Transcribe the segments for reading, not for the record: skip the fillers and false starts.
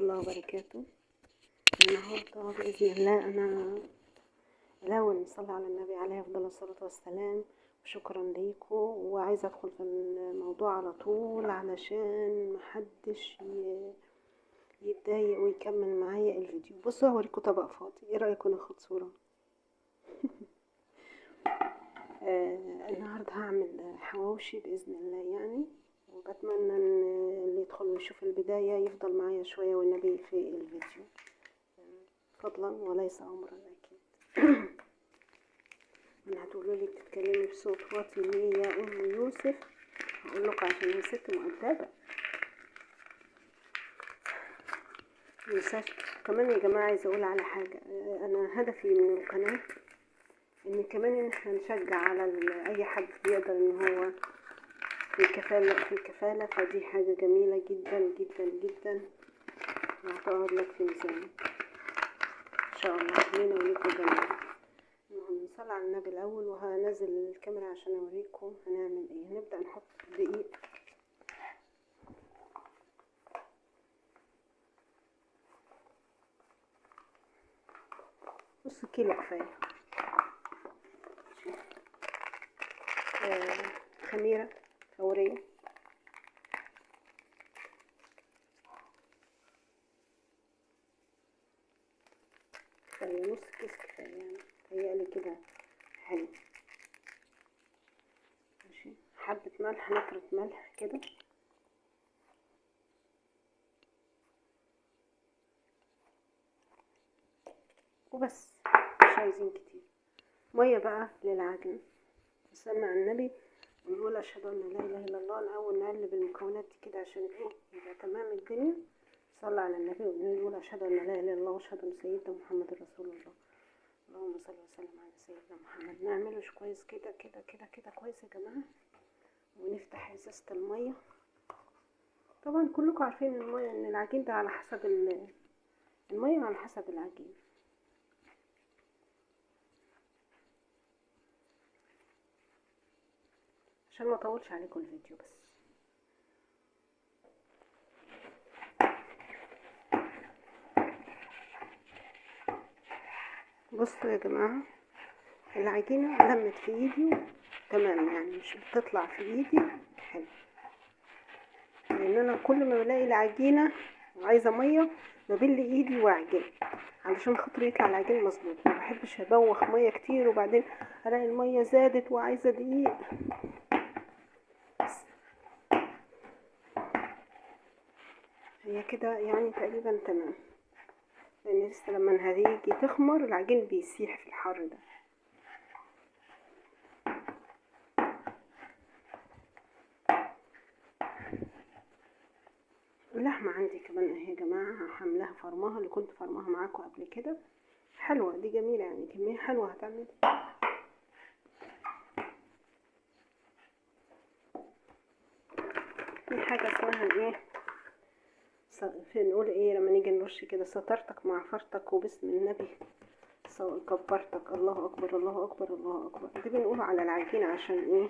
الله وبركاته. النهارده بإذن الله أنا الأول نصلي على النبي عليه أفضل الصلاة والسلام، وشكرا ليكم. وعايزة أدخل في الموضوع على طول علشان محدش يتضايق ويكمل معايا الفيديو. بصوا هوريكم طبق فاضي، ايه رأيكم ناخد صورة؟ النهارده هعمل حواوشي بإذن الله يعني، وبتمنى ان اللي يدخل ويشوف البداية يفضل معايا شوية والنبي في الفيديو، فضلا وليس امرا اكيد. انا هتقولوا لي بتتكلمي بصوت واطي ليه يا ام يوسف؟ هقول لكم عشان هي ست مؤدبة. منساش كمان يا جماعة، عايزة اقول على حاجة، انا هدفي من القناة ان كمان ان احنا نشجع على اي حد بيقدر ان هو في الكفالة، فدي حاجة جميلة جدا جدا جدا، وهتقعد لك في ميزانك ان شاء الله لينا وليكم جميعا. المهم نصلي على النبي الاول، وهنزل الكاميرا عشان اوريكم هنعمل ايه. هنبدأ نحط دقيق، نص كيلو كفاية، خميرة فورية، كفاية نص كيس كفاية يعني، تهيألي كده حلو. ماشي، حبة ملح، نقرة ملح كده، وبس، مش عايزين كتير. مية بقى للعجن. نسمع على النبي ونقول اشهد ان لا اله الا الله. الاول نقلب المكونات دي كده عشان ايه يبقى تمام الدنيا. صلى على النبي ونقول اشهد ان لا اله الا الله واشهد ان سيدنا محمد رسول الله. اللهم صل وسلم على سيدنا محمد. نعمله كويس كده كده كده كده كويس يا جماعة، ونفتح ازازة المية. طبعا كلكم عارفين المية ان العجين ده على حسب المية، على حسب العجين. عشان ما اطولش عليكم الفيديو بس. بصوا يا جماعة، العجينة لمت في ايدي تمام يعني، مش بتطلع في ايدي حلو، لان انا كل ما بلاقي العجينة عايزه مية ببل ايدي واعجن علشان خاطر يطلع العجين مظبوط. ما بحبش ابوخ مية كتير وبعدين الاقي المية زادت وعايزه دقيق. هي كده يعني تقريبا تمام، لان لسه لما هتيجي تخمر العجين بيسيح في الحر ده. اللحمة عندي كمان اهي يا جماعة، حملها فرماها اللي كنت فرماها معاكم قبل كده، حلوة دي جميلة يعني، كمية حلوة هتعمل. في حاجة اسمها ايه، نقول ايه لما نيجي نرش كده، سترتك مع فرتك وباسم النبي كبرتك، الله اكبر الله اكبر الله اكبر. دي بنقوله على العجين عشان ايه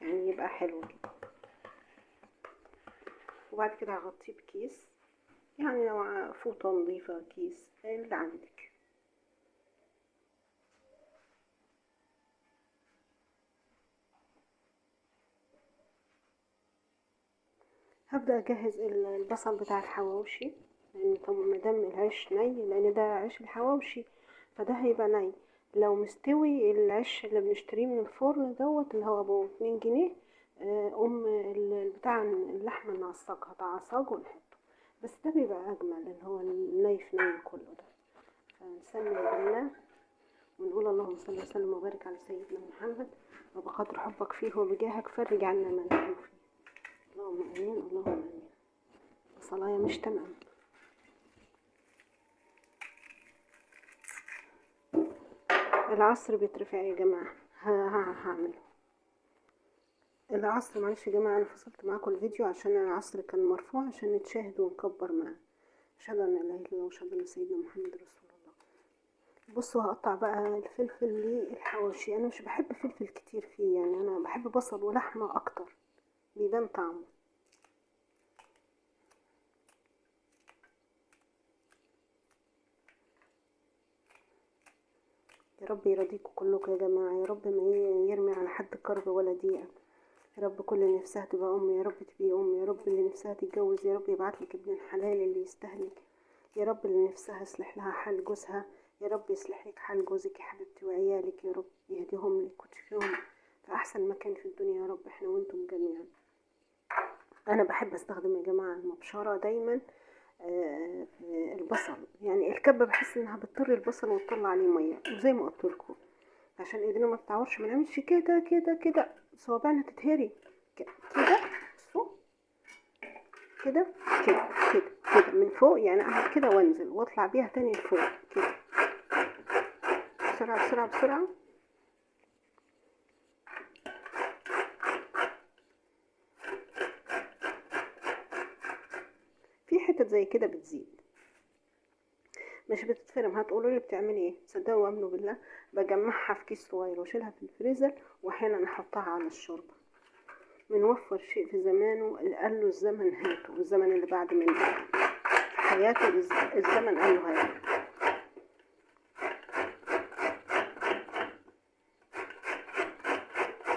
يعني يبقى حلو كده. وبعد كده هغطيه بكيس، يعني لو فوطه نظيفة كيس اللي عندك. هبدأ اجهز البصل بتاع الحواوشي، لان طبعا مادام العيش ني، لان ده عيش الحواوشي فده هيبقى ني. لو مستوي العيش اللي بنشتريه من الفرن دوت اللي هو ابو 2 جنيه، بتاع اللحمة نعصجها تعصجه ونحطه، بس ده بيبقى اجمل اللي هو الني في ني كله ده. فنسمي بالله ونقول اللهم صل وسلم وبارك على سيدنا محمد، وبقدر حبك فيه وبجاهك فرج عنا ما نحن فيه. اللهم امين اللهم امين. الصلاة مش تمام. العصر بيترفع يا جماعة، هعمله العصر. معلش يا جماعة انا فصلت معاكم الفيديو عشان العصر كان مرفوع عشان نتشاهد ونكبر معاه. اشهد ان لا اله الا الله واشهد ان سيدنا محمد رسول الله. بصوا هقطع بقى الفلفل للحواشي. انا مش بحب فلفل كتير فيه يعني، انا بحب بصل ولحمه اكتر بيبان طعمه. يا رب يرضيكم كلكم يا جماعة، يا رب ما يرمي على حد كرب ولا ضيقه. يا رب كل اللي نفسها تبقى ام يا رب تبقي ام، يا رب اللي نفسها تتجوز يا رب يبعتلك ابن الحلال اللي يستاهلك، يا رب اللي نفسها يصلح لها حال جوزها يا رب يصلح لك حال جوزك يا حبيبتي وعيالك، يا رب يهديهم لك وتشوفيهم في احسن مكان في الدنيا يا رب، احنا وانتم جميعا. انا بحب استخدم يا جماعة المبشره دايما البصل، يعني الكبه بحس انها بتطر البصل وتطلع عليه مية، وزي ما قلت لكم عشان ايدينا ما بتعورش ما نعملش كده كده كده، صوابعنا تتهري كده، بصوا كده كده كده كده من فوق، يعني اعمل كده وانزل واطلع بيها تاني لفوق كده، بسرعة بسرعة بسرعة. في حتت زي كده بتزيد مش بتتفرم. هتقولوا لي بتعملي ايه؟ صدقوا وامنوا بالله بجمعها في كيس صغير واشيلها في الفريزر، واحيانا احطها على الشوربة. من وفر شيء في زمانه قال له الزمن هاته، والزمن اللي بعد منه في حياته الزمن قال له هاته.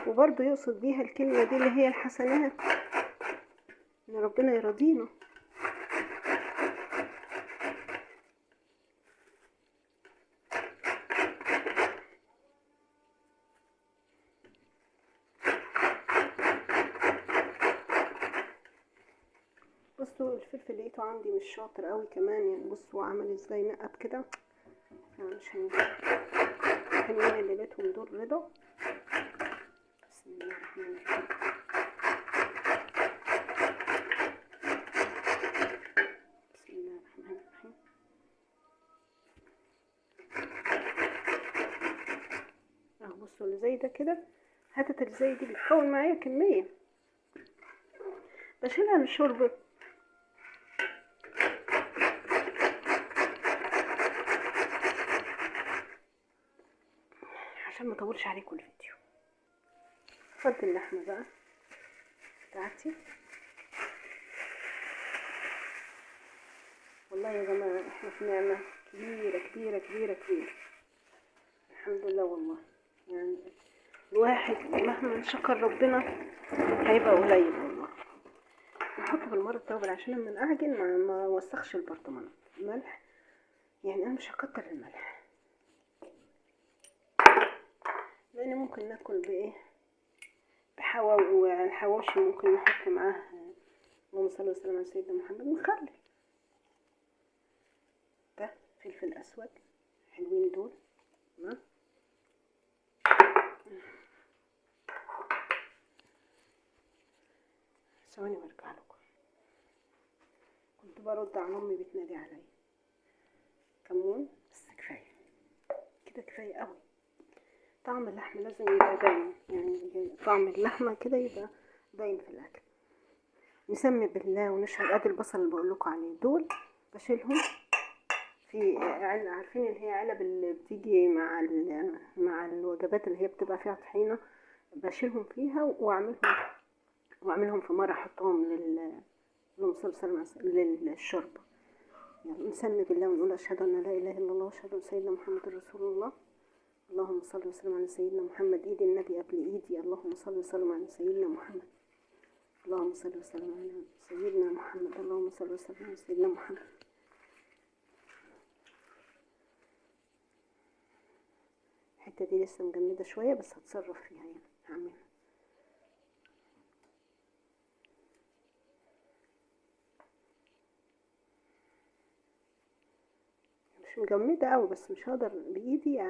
وبرضه يقصد بيها الكلمة دي اللي هي الحسنات، ان ربنا يرضينا. بصوا الفلفل لقيته عندي مش شاطر قوي كمان، يعني بصوا عمل ازاي نقط كده، مش هينفع. الحلوين اللي لقيتهم دول رضا. بسم الله الرحمن الرحيم. بسم الله الرحمن الرحيم. اهو بصوا اللي زي ده كده، هاتت اللي زي دي بتكون معايا كمية بشيلها من الشوربة. عشان ما اطولش عليكم الفيديو. فضي اللحمة بقى بتاعتي. والله يا جماعة احنا في نعمه كبيرة كبيرة كبيرة كبيرة، الحمد لله. والله يعني الواحد مهما شكر ربنا هيبقى قليل والله. نحط بالمرة التوابل عشان لما اعجن ما وسخش البرطمانات. ملح، يعني انا مش هكتر الملح لان ممكن ناكل بايه، الحواوشي ممكن نحط معاه، اللهم صل وسلم على سيدنا محمد، مخلل. ده فلفل اسود، حلوين دول. تمام. ثواني وارجع لكم. كنت برد على امي بتنادي عليا. كمون بس كفاية كده، كفاية قوي. طعم اللحمة لازم يبقى باين، يعني طعم اللحمة كده يبقى باين في الاكل. نسمي بالله ونشهد. ادي البصل اللي بقول لكم عليه، دول بشيلهم في علب، عارفين اللي هي علب اللي بتيجي مع الوجبات اللي هي بتبقى فيها طحينه، بشيلهم فيها واعملهم في مرة، احطهم للشوربه. يعني نسمي بالله ونقول اشهد ان لا اله الا الله واشهد ان سيدنا محمد رسول الله. اللهم صل وسلم على سيدنا محمد. ايد النبي قبل ايدي. اللهم صل وسلم على سيدنا محمد. اللهم صل وسلم على سيدنا محمد. اللهم صل وسلم على سيدنا محمد. الحتة دي لسه مجمده شوية بس هتصرف فيها، يعني هعملها. مش مجمده قوي بس مش هقدر بايدي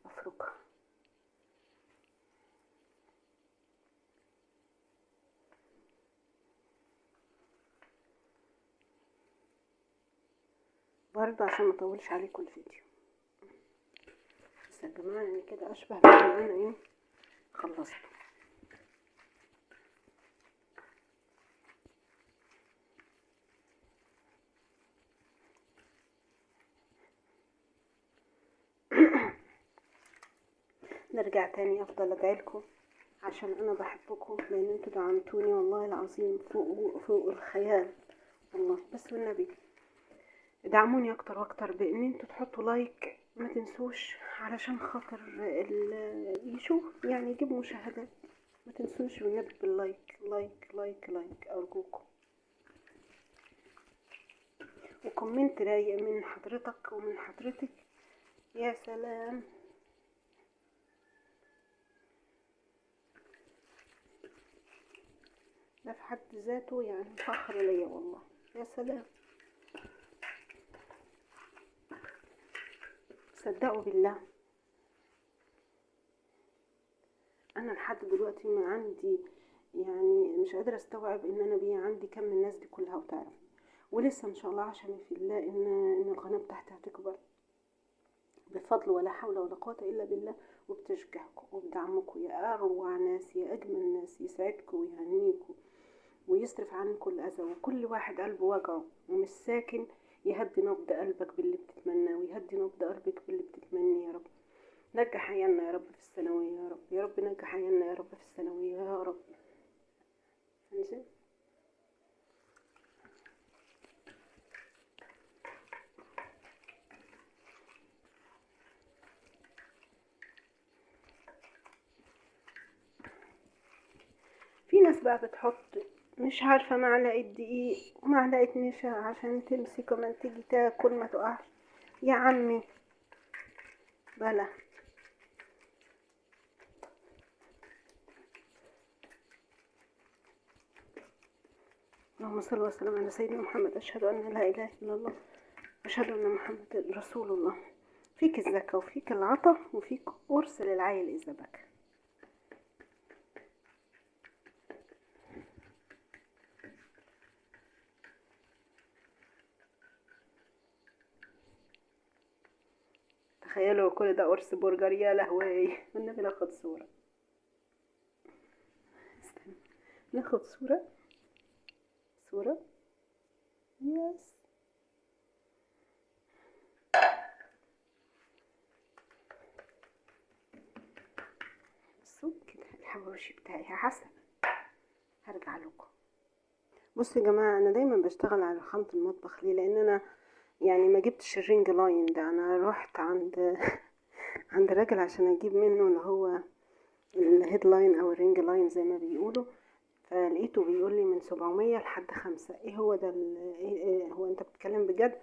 افركها. برضه عشان ما اطولش عليكم الفيديو. بس يا جماعة يعني كده اشبه بان انا ايه خلصت. نرجع تاني. افضل ادعيلكم عشان انا بحبكم، لان انتوا دعمتوني والله العظيم فوق الخيال والله. بس والنبي ادعموني اكتر واكتر بان انتوا تحطوا like ما تنسوش علشان خاطر يشوف يعني يجيب مشاهدات. ما تنسوش بالنبي بال like like like like ارجوكم، و comment رايق من حضرتك ومن حضرتك. يا سلام، ده في حد ذاته يعني فخر ليا والله. يا سلام، صدقوا بالله انا لحد دلوقتي ما عندي يعني مش قادرة استوعب ان انا بيه عندي كم الناس دي كلها وتعرف، ولسه ان شاء الله عشان في الله ان القناة بتاعتي هتكبر بفضل ولا حول ولا قوة الا بالله، وبتشجيعكم وبدعمكم يا اروع ناس، يا اجمل ناس، يسعدكم ويهنيكم ويصرف عنكم الاذى، وكل واحد قلبه وجعه ومش ساكن يهدي نبض قلبك باللي بتتمناه، ويهدي نبض قلبك باللي بتتمنيه. يا رب نجح عيالنا يا رب في الثانوية، يا رب يا رب نجح عيالنا يا رب في الثانوية يا رب. انزل في ناس بقى بتحط مش عارفة معلقة دقيق ومعلقة نشا عشان تمسك وما تيجي تاكل ما تقعش. يا عمي بلا، اللهم صل وسلم على سيدنا محمد. اشهد ان لا اله الا الله، اشهد ان محمد رسول الله. فيك الزكاة وفيك العطا وفيك قرص للعيل اذا بكى. تخيلوا كل ده قرص برجر، يا لهوي. والنبي ناخد صورة، استنى ناخد صورة، صورة يس. بصوا كده الحواوشي بتاعي حسن. هرجع لكم. بصوا يا جماعة، انا دايما بشتغل على رخامة المطبخ. ليه؟ لان انا يعني ما جبتش ال ring light ده، انا رحت عند الراجل عشان اجيب منه اللي هو ال head light او ال ring light زي ما بيقولوا، فلقيته بيقول لي من 700 لحد 5. ايه هو ده؟ إيه هو انت بتتكلم بجد؟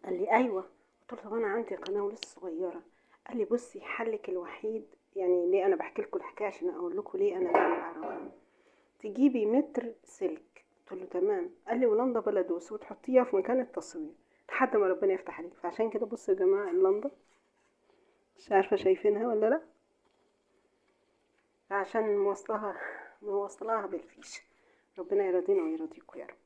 قال لي ايوه. قلت له طب انا عندي قناة ولسه صغيرة. قال لي بصي حلك الوحيد، يعني ليه انا بحكي لكم الحكاية عشان اقول لكم ليه انا بعمل عربية، تجيبي متر سلك. قلت له تمام. قال لي ولندا بلدوس وتحطيها في مكان التصوير لحد ما ربنا يفتح عليك. فعشان كده بصوا يا جماعة اللندا مش عارفه شايفينها ولا لا، عشان موصلها بالفيش. ربنا يرضينا ويرضيكم يا رب.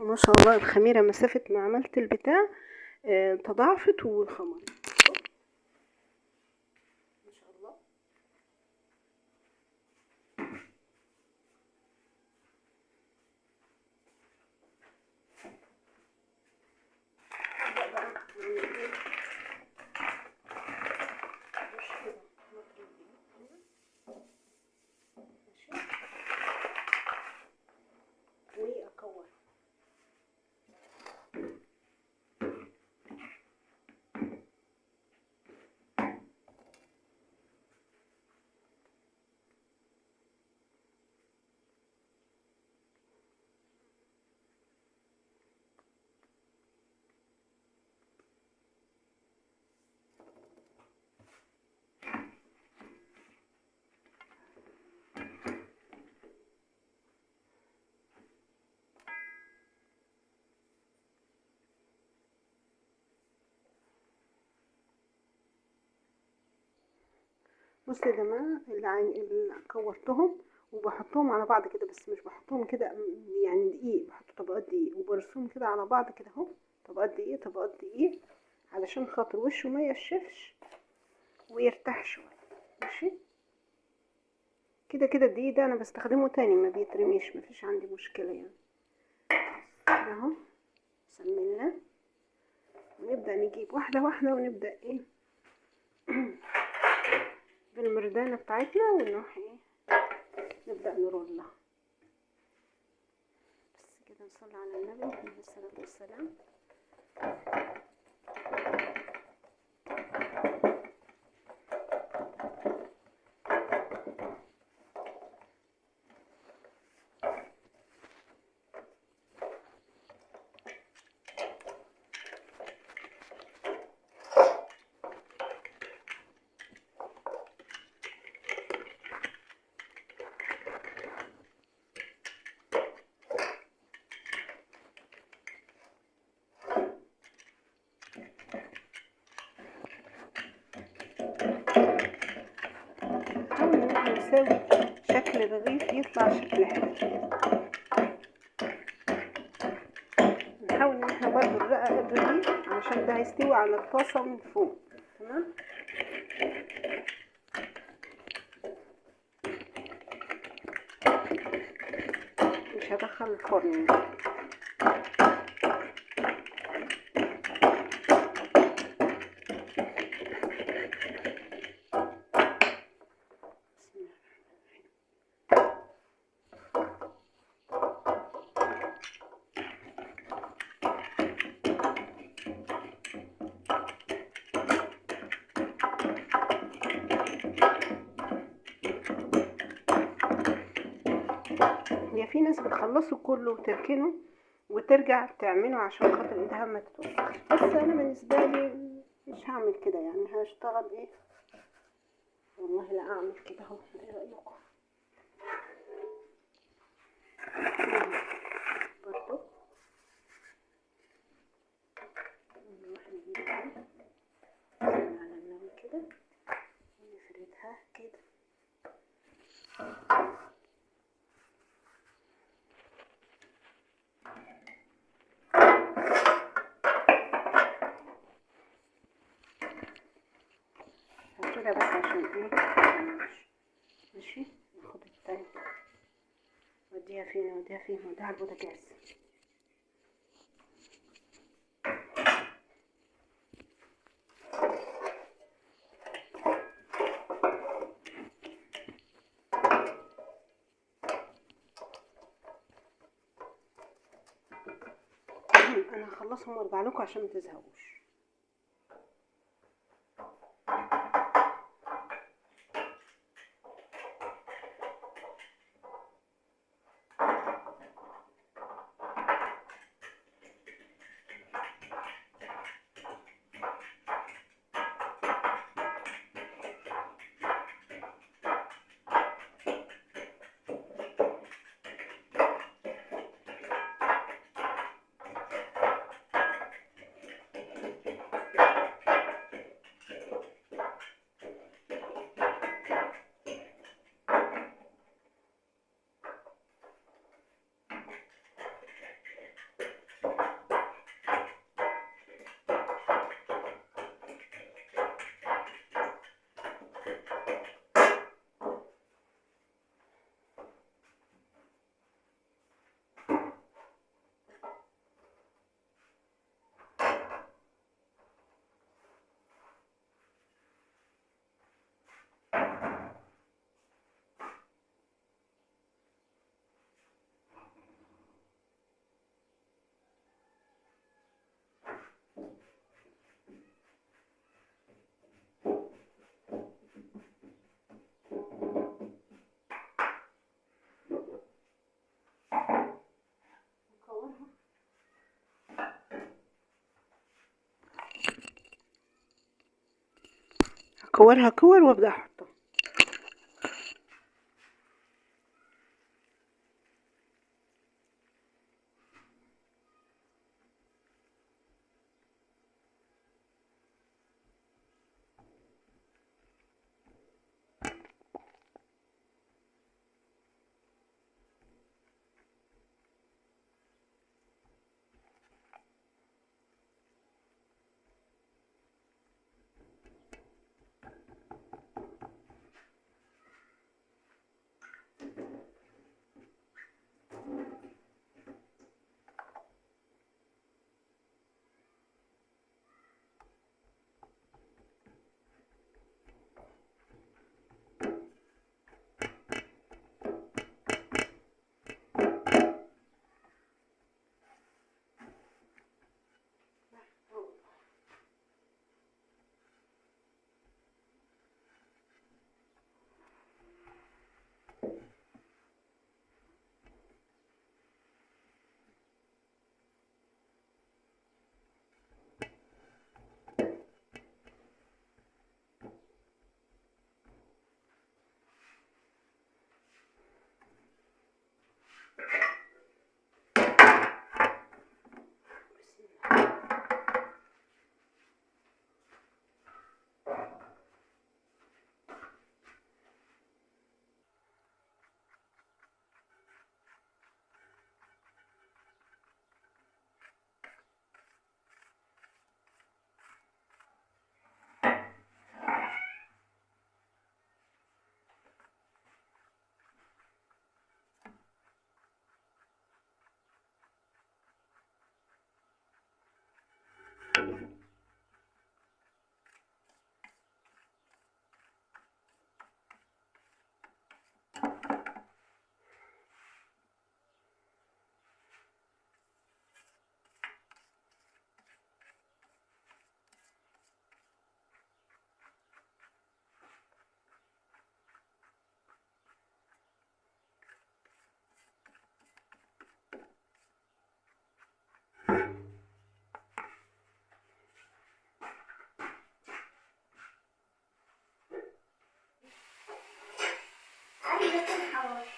بصوا ما شاء الله الخميره مسافة ما عملت البتاع تضاعفت وخمرت ما شاء الله. هبدأ بقى أعمل إيه؟ مش كده نضرب دي ماشي، وأكور. بصوا يا جماعة اللي كورتهم وبحطهم على بعض كده، بس مش بحطهم كده يعني دقيق، بحط طبقات دقيق وبرسهم كده على بعض كده اهو، طبقات دقيق طبقات دقيق، علشان خاطر وشه ما يشفش ويرتاح شوية. ماشي كده كده الدقيق ده انا بستخدمه تاني ما بيترميش، مفيش عندي مشكلة يعني. كده اهو بسم الله، ونبدا نجيب واحدة واحدة ونبدا ايه بالمردانه بتاعتنا، ونروح ايه نبدا نرولها. كده نصلي على النبي عليه الصلاة والسلام. نساوي شكل الرغيف يطلع شكل حلو. نحاول ان احنا برضو نرقق الرغيف علشان ده هيستوي على الطاسه من فوق. تمام. مش هدخل الفرن. هي في ناس بتخلصه كله وتركنه وترجع تعمله عشان خاطر ايدها ما تتوسخش، بس انا بالنسبة لي مش هعمل كده، يعني هشتغل ايه والله لا اعمل كده اهو. ايه رايكم؟ برضو نروح نجيبها على النبي كده ونفردها كده. كده بس عشان ايه ماشي. ناخد التاني وديها فين؟ وديها فين؟ وديها على البوتاجاز. انا هخلصهم وارجع لكم عشان ما تزهقوش. هكورها كور وابدا احطها. باكل حواوشي.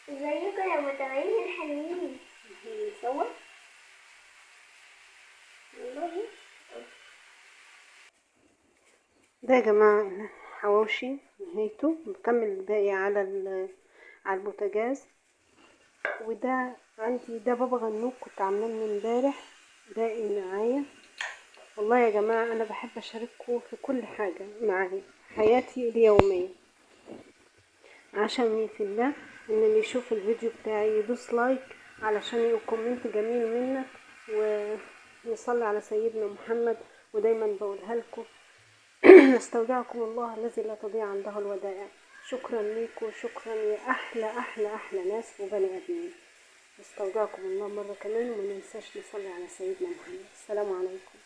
ازيكم يا متابعين الحلوين؟ احنا بنصور والله. ده يا جماعة الحواوشي نهايته، بكمل الباقي على على البوتاجاز. وده عندي ده بابا غنوج كنت عاملاه من امبارح باقي معايا. والله يا جماعة أنا بحب أشارككم في كل حاجة معايا حياتي اليومية، عشان في الله إن اللي يشوف الفيديو بتاعي يدوس like علشان يقول comment جميل منك، ونصلي على سيدنا محمد. ودايما بقولها لكم نستودعكم الله الذي لا تضيع عنده الودائع. شكرا ليكم، شكرا يا أحلى أحلى أحلى ناس وبني آدمين. نستودعكم الله مرة كمان، وما ننساش نصلي على سيدنا محمد. السلام عليكم.